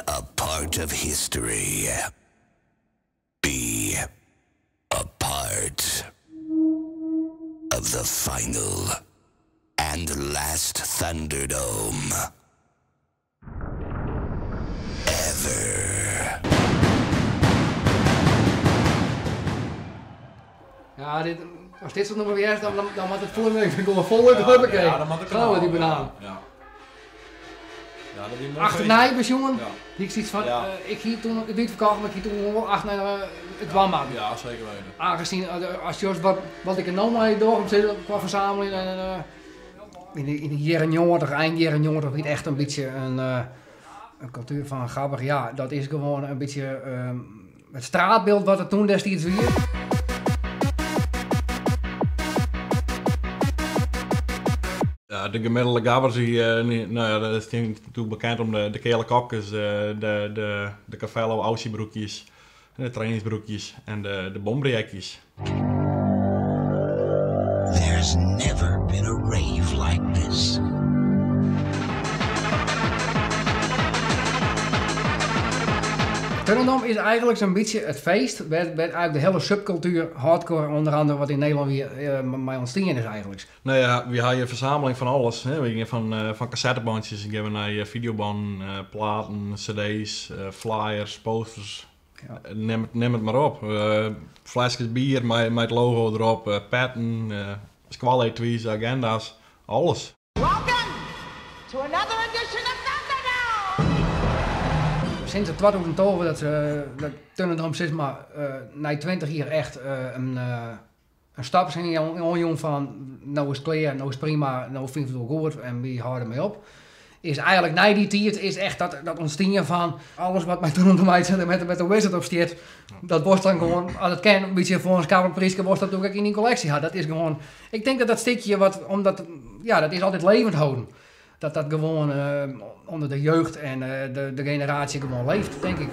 a part of history. Be a part of the final and last Thunderdome ever. Ja, dit, as dit so'n nûmer hearst, dan, dan moat it foar my gewoan fol út de huppakee. Ja, dan moat ik Gauw die banaan. Ja. Ja, dat wie moai. Achternei besjoen, Ja. hie ik soiets fan, Ja. ik hie toen it útferkocht, mar ik hie toen wol achternei it dwaan moatten. Ja, zeker weten. Aangezien, as sjochst wat, wat ik der no mei doch, om sizze, kwa fersameljen en yn de, yn de jierren 90, ein jierren 90 wie it echt in bytsje in, in kultuer fan gabber. Ja, dat is gewoan in bytsje it straatbyld wat der toen destiids wie. Ja, de gemiddelde gabbers, die, nou ja, dat is natuurlijk bekend om de, de kale kopjes, de, de, de Cavello Aussie-broekjes, de trainingsbroekjes en de, de bomberjackjes. There's never been a rave like this. Thunderdome is eigenlijk zo'n beetje het feest waar, waar eigenlijk de hele subcultuur hardcore onder andere wat in Nederland weer mei ûntstien is eigenlijk. Nou ja, we hebben een verzameling van alles. Hè. We gingen van, van cassettebandjes, gaan we naar videobanden, platen, cd's, flyers, posters. Ja. Neem, het, neem het maar op. Flesjes bier met, met het logo erop, petten, uh, agenda's, alles. Welcome to another edition of Thunderdome! Sinds het 2012 dat, ze dat Thunderdome zeg maar na 20 jaar echt een stap zijn jong van nou is het klaar, nou is het prima, nou vind ik het wel goed en we houden mee op. Is eigenlijk na die tijd is echt dat, dat ontstaan van alles wat mij toen met, met, met de Wizard op stiet, dat wordt dan gewoon, als het kan, een beetje voor een kamerprijsje wordt dat ook in die collectie had. Dat is gewoon, ik denk dat dat stukje wat, omdat, ja, dat is altijd levend houden. Dat dat gewoon onder de jeugd en de, de generatie gewoon leeft, denk ik.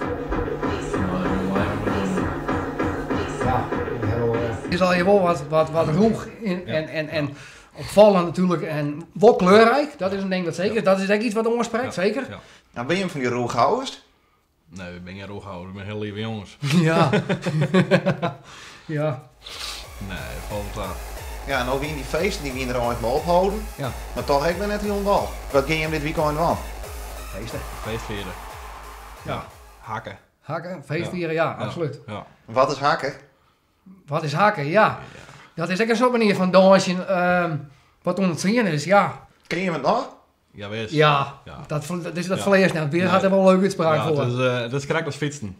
Ja, heel, is al je wel wat, wat, wat roeg in, en, en, en opvallend natuurlijk en wel kleurrijk. Dat is een ding dat zeker. Dat is denk ik iets wat ons spreekt, zeker. Ja. Nou, ben je een van die roeghouders? Nee, ik ben geen roeghouder, ik ben heel lieve jongens. Ja. ja. Nee, valt wel. Ja, en ook in die feesten die we er ooit maar ophouden. Ja. Maar toch, ik ben net heel bal. Wat ging je hem dit weekend van? Feesten. Feestvieren. Ja. Hakken. Hakken, feestvieren, ja, absoluut. Ja. Wat is hakken? Wat is hakken? Ja. Dat is ook een soort manier van dansen wat onder het zien is, ja. Ken je hem nog? Ja, wees. Ja, Ja. dat, dat is dat Ja. verleers nou. Bier Nee. had er wel een leuke uitspraak Ja, voor. het is, het is correct als fietsen.